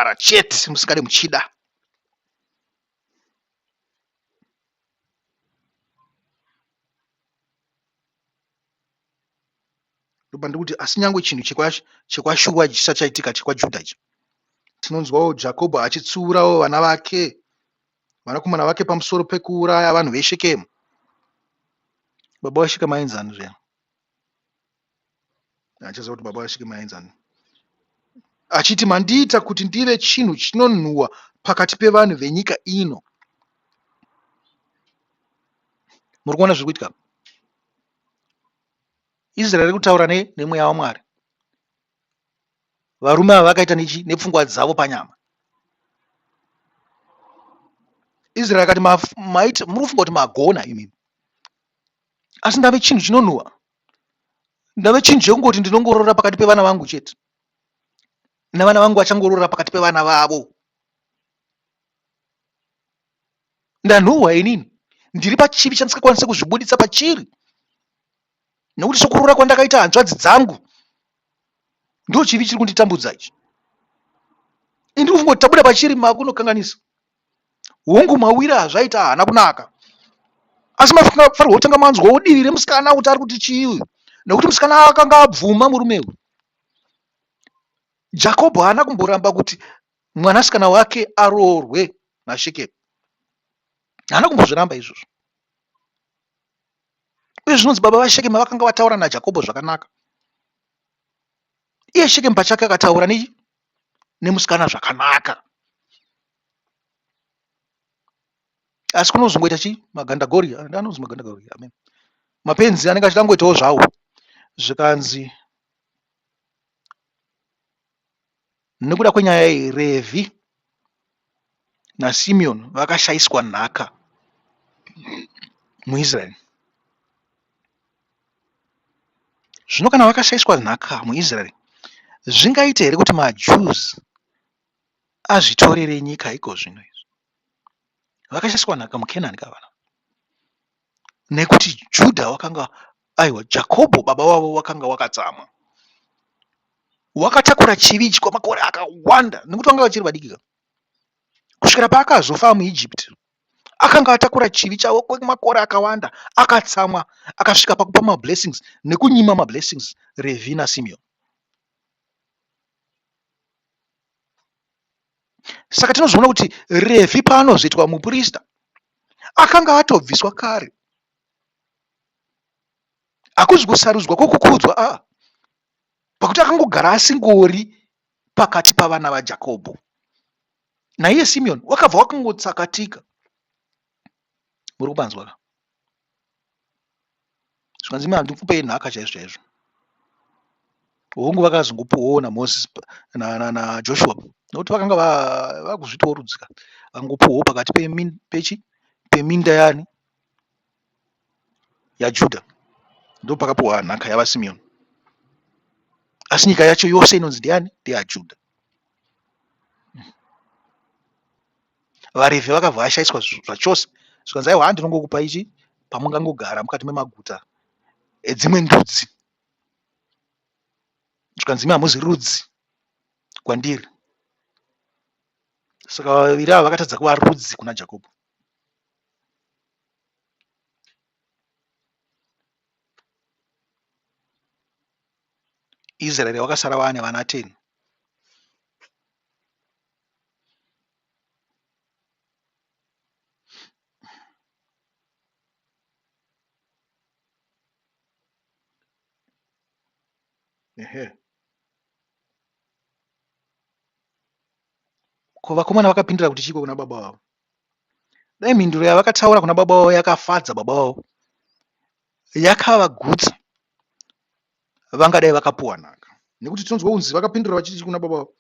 Muchangogara chete musingade muchida. Ndobva ndikuti asi nyangwe chinhu chekwashuwa ichi chisati chaitika chekwaJudha ichi, tinonzwawo Jakobho achitsiurawo vana vake, vanakomana vake pamusoro pekuuraya vanhu veShekemu. Baba vaShekemu ainzani zviya? Handichaziva kuti baba vaShekemu ainzani. Achiti mandiita kuti ndive chinhu chinonhuwa pakati pevanhu venyika ino. Muri kuona zviri kuitika? Israeri iri kutaura ne, nemweya waMwari. Varume ava vakaita nechi nepfungwa dzavo panyama. Israeri akati maita muri kufunga kuti magona imimi. Asi ndave chinhu chinonhuwa. Ndave chinhu chekungoti ndinongorora pakati pevana vangu chete. Navana vangu vachangorora pakati pevana vavo. Ndanhuhwa inini. Ndiri pachivi chandisingakwanise kuzvibuditsa pachiri. Nekuti sokurora kwandakaita hanzvadzi dzangu ndo chivi chiri kunditambudza ichi. Ini ndiri kufunga kuti tabuda pachiri makunokanganisa. Hongu mawira azvaita haana kunaka. Asi mafanirwa kutanga manzwawo divi remusikana kuti ari kuti chii uyu. Nekuti musikana akanga abvuma murume uyu. Jakobho haana kumboramba kuti mwanasikana wake aroorwe naShekemu. Haana kumbozviramba izvozvo. Uye zvinonzi baba vaShekemu vakanga vataura naJakobho zvakanaka. Iye Shekemu pachake akataura nei nemusikana zvakanaka. Asi kunozongoita chii? Magandagori, anonzi magandagori, amen. Mapenzi anenge achida kungoitawo zvawo. Zvikanzi Nekuda kwenyaya iyi, Revhi naSimeoni vakashaiswa nhaka muIsraeri. Zvino kana vakashaiswa nhaka muIsraeri, zvingaite here kuti maJews azvitorere nyika iko zvino izvi? Vakashaiswa nhaka muKenani ka vana. Nekuti Judha wakanga aiwa Jakobho baba wavo wakanga wakatsamwa. Wakatakura chivi ichi kwamakore akawanda nekuti vanga vachiri vadiki ka. Kusvikira paakazofa muEgypt akanga atakura chivi chavo kwemakore akawanda akatsamwa akasvika pakupa mablessings nekunyima mablessings Revhi naSimeon. Saka tinozoona kuti Revhi paanozoitwa muprista akanga atobviswa kare. Hakuzi kusarudzwa kwokukudzwa a pakuti akangogara asingori pakati pavana vaJakobho. Naiye Simeoni wakabva wakangotsakatika. Muri kupanzwa ka? Zvikanzi imi handikupei nhaka chaizvo chaizvo. Hongu vakazongopuwawo naMozisi naJoshua nokuti vakanga vakuzvitawo rudzika vakangopuwawo pakati pechi peminda yani yaJudha ndopakapuwa nhaka yavaSimeoni. Asi nyika yacho yose inonzi ndeyani? NdeyaJudha. VaRevhi vakabva vashaiswa zvachose zvikanzi aiwa handinongokupa ichi pamungangogara mukati memaguta edzimwe ndudzi. Zvikanzi imi hamuzi rudzi kwandiri. Saka vaviri ava vakatadza kuva rudzi kuna Jakobho. Israeri wakasara waane vana 10. Ehe. Ko vakomana vakapindura kuti chiiko kuna baba vavo? Dai mhinduro yavakataura kuna baba vavo yakafadza baba vavo, yakavagutsa, vangadai vakapuwa nhaka. Nekuti tinonzwa kunzi vakapindura vachiti chii kuna baba vavo?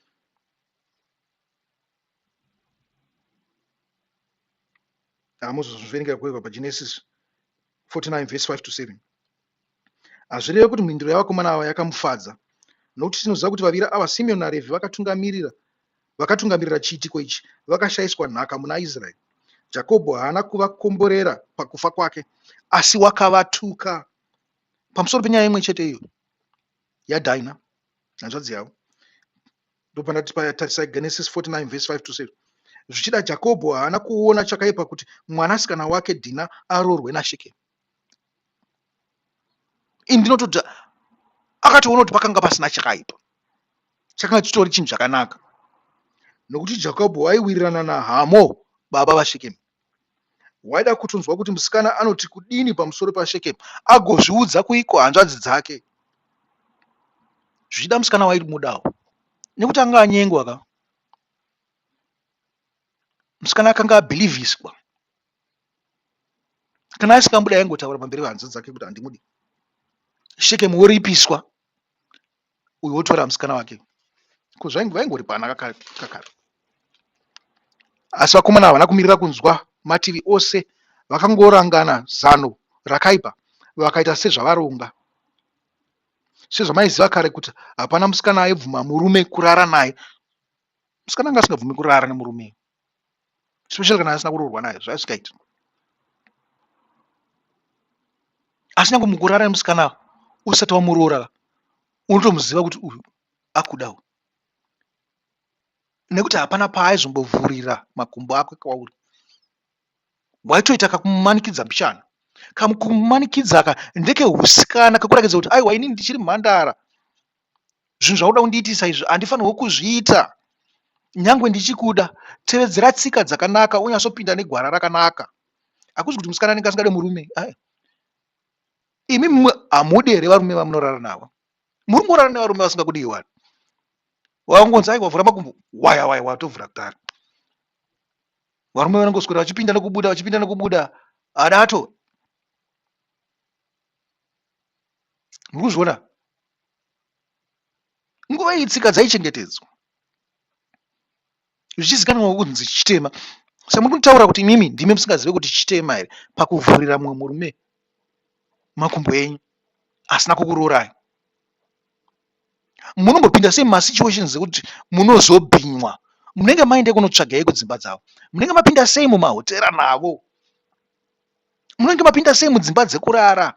Hamuzozviverengera kwega paGenesis 49 verse 5 to 7. Hazvireve kuti mhinduro yavakomana ava yakamufadza, nokuti tinoziva kuti vaviri ava, Simeoni naRevhi, vakatungamirira vakatungamirira chiitiko ichi vakashaiswa nhaka muna Israeri. Jakobho haana kuvakomborera pakufa kwake, asi wakavatuka pamusoro penyaya imwe chete iyo yaDhaina, hanzvadzi yavo. Ndopandati paya tarisai Genesis 49 verse 5 to 7. Zvichida Jakobho haana kuona chakaipa kuti mwanasikana wake Dhina aroorwe naShekemu. Ini ndinototi akatoona kuti pakanga pasina chakaipa. Chakanga chitori chinhu chakanaka. Nokuti Jakobho waiwirirana naHamo baba vaShekemu. Waida kutonzwa kuti musikana anoti kudini pamusoro paShekemu agozviudza kuiko hanzvadzi dzake. Zvichida musikana waimudawo nekuti anga anyengwa ka. Musikana akanga abhilivhiswa. Kana asingamuda aingotaura pamberi pehanzvadzi dzake kuti handimudi. Shekemu woripiswa uyu wotora musikana wake. Ko vaingoripana kakare. Asi vakomana havana kumirira kunzwa mativi ose vakangorangana zano rakaipa vakaita sezvavaronga. Sezvamaiziva kare kuti hapana musikana aibvuma murume kurara naye. Musikana anga asingabvumi kurara nemurume. Especially kana asina kuroorwa naye zvazvikaita. Asi nyangwe mukurara nemusikana usati wamuroora unotomuziva kuti uyu akuda uyu. Nekuti hapana paaizombovhurira makumbo ake kwauri. Waitoita kakumumanikidza mbichana. Kamukumumanikidza aka ndekehusikana kekuratidza kuti aiwa inini ndichiri mhandara. Zvinhu zvauda kundiitisa izvi handifanirwe kuzviita. Nyangwe ndichikuda, tevedzera tsika dzakanaka unyatsopinda negwara rakanaka. Hakuzi kuti musikana anenge asingade murume. Aiwa. Imi hamudi here varume vamunorara navo? Muri kungorara nevarume vasingakudii wani. Wangonzi aiwa vhura makumbo waya waya watovhura kudhara. Varume vanongoswera vachipinda nekubuda vachipinda nekubuda adato. Muri kuzviona? Nguva iyi tsika dzaichengetedzwa zvichizikanwa kunzi chitema. Saka muri kutaura kuti imimi ndimi musingazive kuti chitema here pakuvhurira mumwe murume makumbo enyu asina kukuroorai. Munombopinda sei mumasituations ekuti munozobhinywa? Munenge maenda kunotsvagei kudzimba dzavo? Munenge mapinda sei mumahotera navo? Munenge mapinda sei mudzimba dzekurara?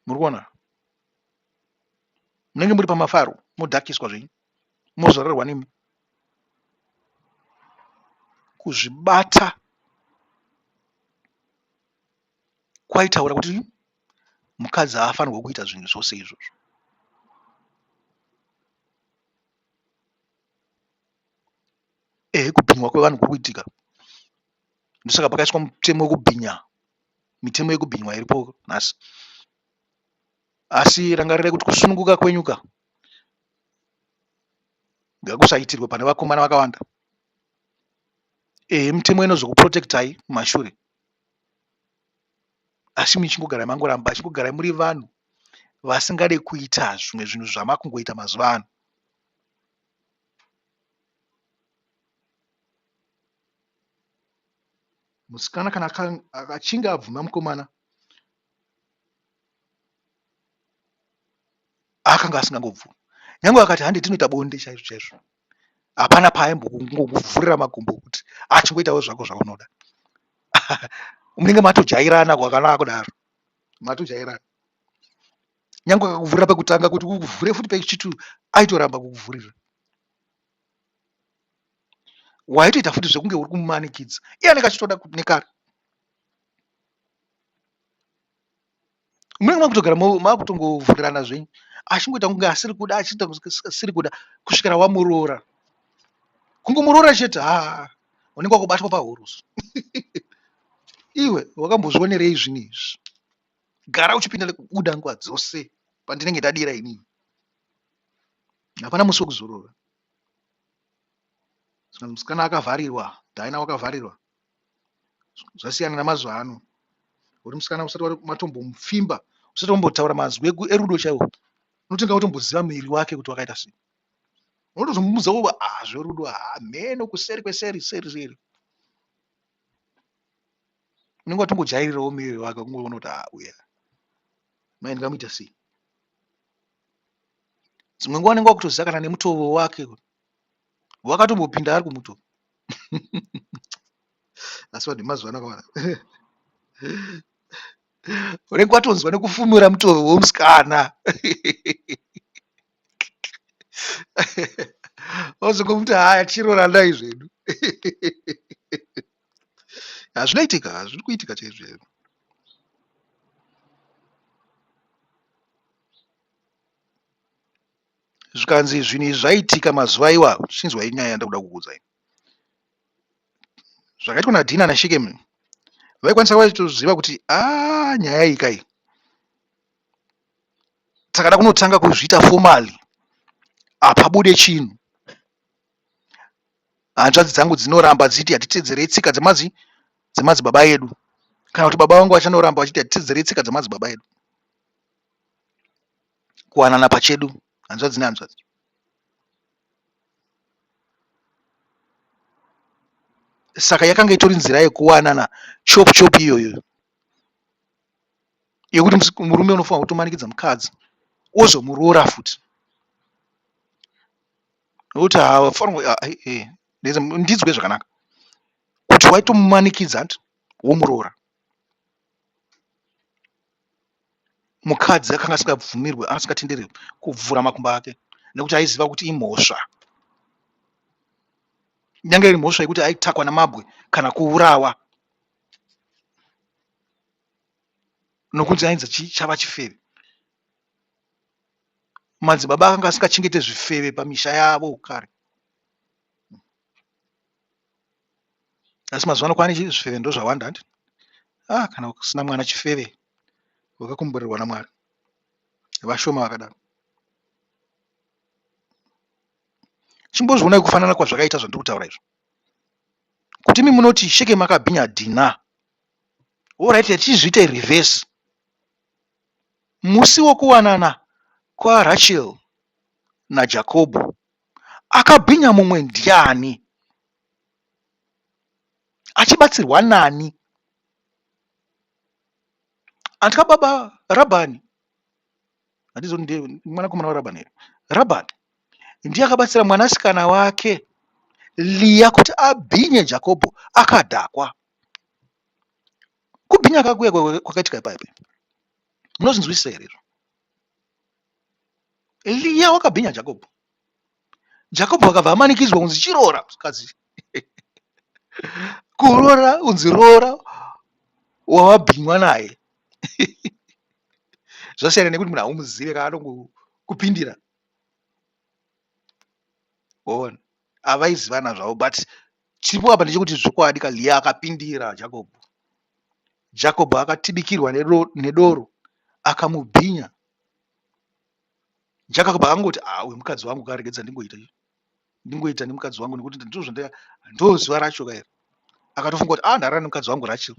Muri kuona? Munenge muri pamafaro modhakiswa zvenyu mozorerwa nemi. Kuzvibata kwaitaura kuti mukadzi haafanirwe kuita zvinhu zvose izvozvo. Ehe kubhinywa kwevanhu kuri kuitika. Ndosaka pakaiswa mutemo wekubhinya, mitemo yekubhinywa iripo nhasi. Asi rangarirai kuti kusununguka kwenyu ka ngakusaitirwe pane vakomana vakawanda. Ehe mitemo inozokuprotectai kumashure. Asi muchingogarai mangoramba chingogarai muri vanhu vasingade kuita zvimwe zvinhu zvamakungoita mazuva ano. Musikana kana achinge abvuma mukomana akanga asingangobvumi nyange akati hande tinoita bonde chaizvo chaizvo hapana paaimbokungovhurira makumbo kuti achingoitawo zvako zvaunoda munenge matojairana kwakanaka kudaro matojairana nyange akakuvhurira pekutanga kuti ukuvhure futi pechitu aitoramba kukuvhurira waitoita futi zvekunge uri kumumanikidza iye anenge achitoda nekare munenge makutogara makutongovhurirana zvenyu achingoita kunge asiri kuda achiita asiri kuda kusvikira wamuroora kungomuroora chete ha unenge wakubatwa pahuro iwe wakambozvionerei zvinhu izvi gara uchipinda nekubuda nguva dzose pandinenge ndadira inini hapana musi wekuzorora musikana akavharirwa dhaina wakavharirwa Zvasiyana namazuva ano uri musikana usati matombomupfimba usati wambotaura mazwi erudo chaiwo unotanga watomboziva muviri wake kuti wakaita sei. Unotozomuudza woba ah zverudo hameno kuseri kweseri seri seri. Unenge watongojairirawo muviri wake kungoona kuti ah uya mai ndingamuita sei. Dzimwe nguva unenge wakutoziva kana nemutovo wake wakatombopinda ari kumutovo. Asi vanhu vemazuva ano akawanda. Unenge watonzwa nekufumura mutove wemusikana. Wozongomuti haya tichiroranai zvedu. Hazvinoitika, zviri kuitika chaizvo chaizvo. Zvikanzi zvinhu izvi zvaitika mazuva iwayo. Chinzwai nyaya yandakuda kukuudzai. Zvakaitwa naDhina naShekemu vaikwanisa vaitoziva kuti a nyaya iyi kai takada kunotanga kuzviita formally hapabude chinhu hanzvadzi dzangu dzinoramba dziti hatitedzerei tsika dzemadzi dzemadzibaba edu kana kuti baba vangu vachanoramba vachiti hatitedzerei tsika dzemadzibaba edu kuwanana pachedu hanzvadzi nehanzvadzi Saka yakanga itori nzira yekuwanana chop chop iyoyo yekuti murume unofanirwa kutomanikidza mukadzi ozomuroora futi nokuti haafanirwi eh, ndinzwe zvakanaka kuti waitomumanikidza hanti womuroora Mukadzi akanga asingabvumirwe asingatenderwi kuvhura makumbo ake nekuti aiziva kuti imhosva. Yange iri mhosva yekuti aitakwa namabwe kana kuurawa nokunzi ainzi chava chifeve. Madzibaba akanga asingachengete zvifeve pamisha yavo kare. Asi mazuva ano kwaane zvifeve ndozvawanda hanti? Ah, kana usina mwana chifeve wakakomborerwa naMwari. Vashoma vakadaro. Chimbozvionai kufanana kwazvakaita zvandiri kutaura izvo. Kuti imi munoti Shekemu akabhinya Dhina. Alright, tichizviite reverse. Musi wokuwanana kwaRachel naJakobho akabhinya mumwe ndiani? Achibatsirwa nani? Andika baba Rabhani, handizo ndiye mwanakomana waRabhani here? Rabhani ndiye akabatsira mwanasikana wake Liya kuti abhinye Jakobho akadhakwa. Kubhinya kakuya kwakaitika ipaipa. Munozvinzwisisa here izvo? Liya wakabhinya Jakobho. Jakobho akabva amanikidzwa kunzi chiroora mukadzi. Kuroora kunzi roora wawabhinywa naye. Zvasiyana nekuti munhu haumuzive kana anongokupindira. Waona? Havaizivana zvavo but chiripo apa ndechekuti zvokwadi ka Leah akapindira Jacob. Jacob akatibikirwa nedoro akamubhinya. Jacob akangoti ah uyu mukadzi wangu karegedza ndingoita ndingoita nemukadzi wangu nekuti ndozvandaya ndozuva racho kairi. Akatofunga kuti ah ndarara nemukadzi wangu Rachel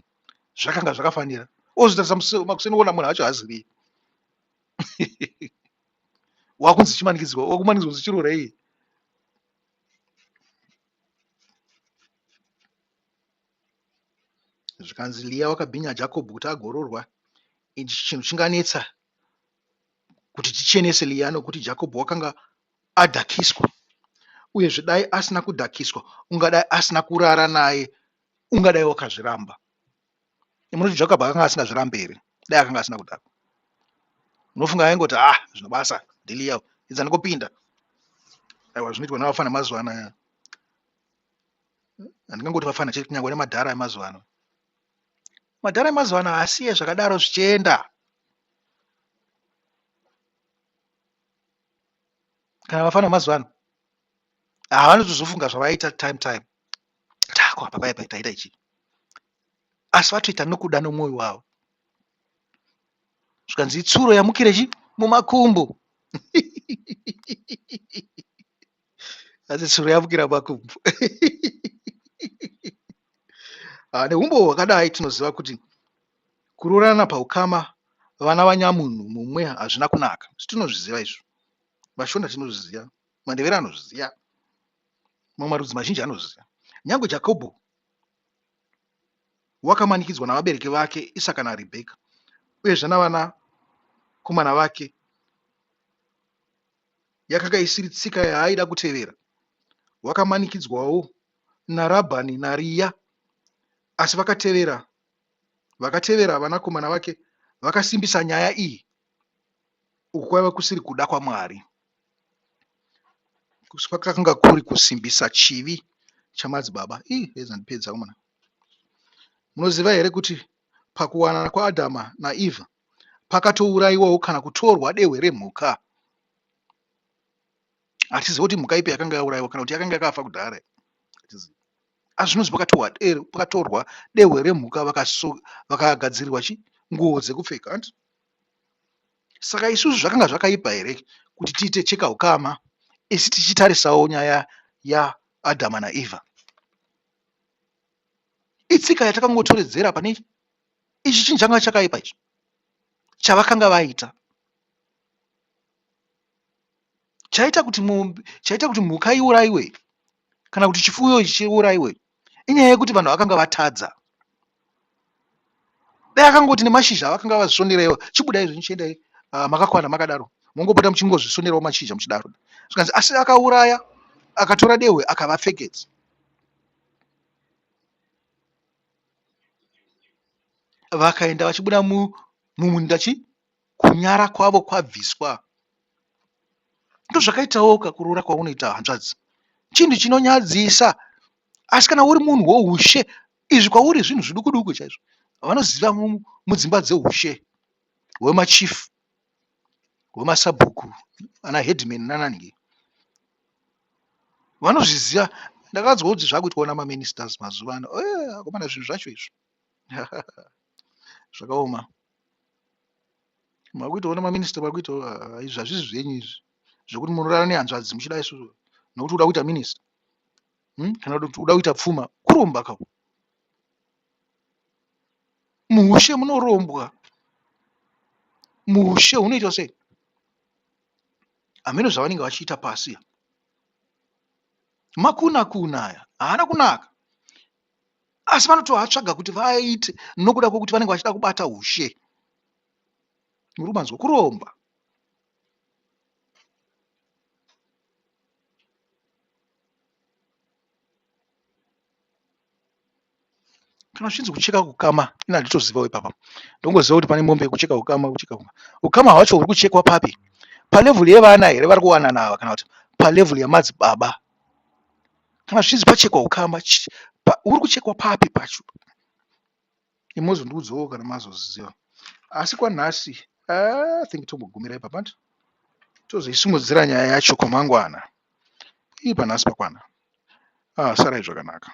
zvakanga zvakafanira. Ozotarisa makuseni oona munhu acho haaziriye. Wakunzi chimanikidzwa wakumanikidzwa kunzi chiroora iye. Zvikanzi Leah wakabhinya Jacob kuti agoroorwa ichi chinhu chinganetsa kuti tichenese Leah nokuti Jacob wakanga adhakiswa uyezve dai asina kudhakiswa ungadai asina kurara naye ungadai wakazviramba. Munoti Jacob akanga asingazvirambe here dai akanga asina kudhakwa? Unofunga aingoti ah zvino basa ndiLeah idza ndingopinda. Aiwa zvinoitwa navafana mazuva anaya handingangoti vafana chete kunyangwe nemadhara emazuva ano. Madhara emazuva ano haasiye zvakadaro zvichienda. Kana vafana vemazuva ano havanotozofunga zvavaita time time tako apa paya taita ichi asi vatoita nokuda nomwoyo wavo zvikanzi itsuro yamukire chi mumakumbo asi tsuro yamukira mumakumbo ah, neumbowo hwakadai tinoziva kuti kuroorana paukama vana vanyamunhu mumwe hazvina kunaka tinozviziva izvo vashona tinozviziva mandevere anozviziva mamwe marudzi mazhinji anozviziva nyange jakobho wakamanikidzwa navabereki vake isaka narebheka uyezve navanakomana vake yakanga isiri tsika yaaida kutevera. Wakamanikidzwawo naRabhani naRiya, asi vakatevera, vakatevera vanakomana vake Vakasimbisa nyaya iyi. Uku kwaiva kusiri kuda kwaMwari. Kwakanga kuri kusimbisa chivi chamadzibaba. Ii, edza ndipedza komana. Munoziva here kuti pakuwanana kwaAdhama naEvha pakatourayiwawo kana kutorwa dehwe remhuka? Hatizivi kuti mhuka ipi yakanga yaurayiwa kana kuti yakanga yakafa kudhara. Hatizivi. Asi zvinonzi pakatohwa pakatorwa dehwe remhuka vakagadzirirwa chi nguo dzekupfeka. Hanti? Saka isusu zvakanga zvakaipa here kuti tiite cheka ukama isi tichitarisawo nyaya yaAdhama naEvha? Itsika yatakangotoredzera pane ichi chinhu changa chakaipa ichi chavakanga vaita. Chaita kuti mombe, chaita kuti mhuka iurayiwe kana kuti chifuyo ichi chiurayiwe inyaya yekuti vanhu vakanga vatadza. Dai akangoti nemashizha avakanga vazvisonera iwo, chibudai zvenyu chiendai uh, makakwana makadaro mongopota muchingozvisonerawo mashizha muchidaro. Zvikanzi asi akauraya akatora dehwe akavapfekedza. Vakaenda vachibuda mumunda chi kunyara kwavo kwabviswa. Ndozvakaitawo kakuroora kwaunoita hanzvadzi. Chinhu chinonyadzisa. Asi kana uri munhu woushe, izvi kwauri zvinhu zviduku duku chaizvo. Vanoziva mudzimba dzeushe hwemachief, hwemasabhuku, ana headman nanani. Vanozviziva. Ndakanzwa kuti zvakuitwawo namaministers mazuva ano. Eh, akomana zvinhu zvacho izvi. Zvakaoma. Makuitawo namaminista makuitawo ah, izvi hazvisi zvenyu izvi. Zvekuti munorara nehanzvadzi muchida isusu nokuti uda kuita minista. Kana kuti uda kuita pfuma kuromba kako. Muushe munorombwa. Muushe hunoitwa sei? Hameno zvavanenge vachiita pasi. Makuna kuna aya haana kunaka. Asi vanotoatsvaga kuti vaite nokuda kwekuti vanenge vachida kubata ushe. Muri kumanzwa kuromba. Kana zvichinzi kucheka kukama ini handitozivawo ipapa. Ndongoziva kuti pane mombe yekucheka ukama kucheka ukama. Ukama hwacho huri kuchekwa papi? Palevel yevana here vari kuwanana ava kana kuti palevel yamadzibaba? Kana zvichinzi pachekwa ukama huri kuchekwa papi pacho? Imozondiudzawo kana mazoziva. Asi kwanhasi I think tombogumira ipapa tozoisimudzira nyaya yacho kwamangwana. Ii panhasi pakwana. Ah, sarai zvakanaka.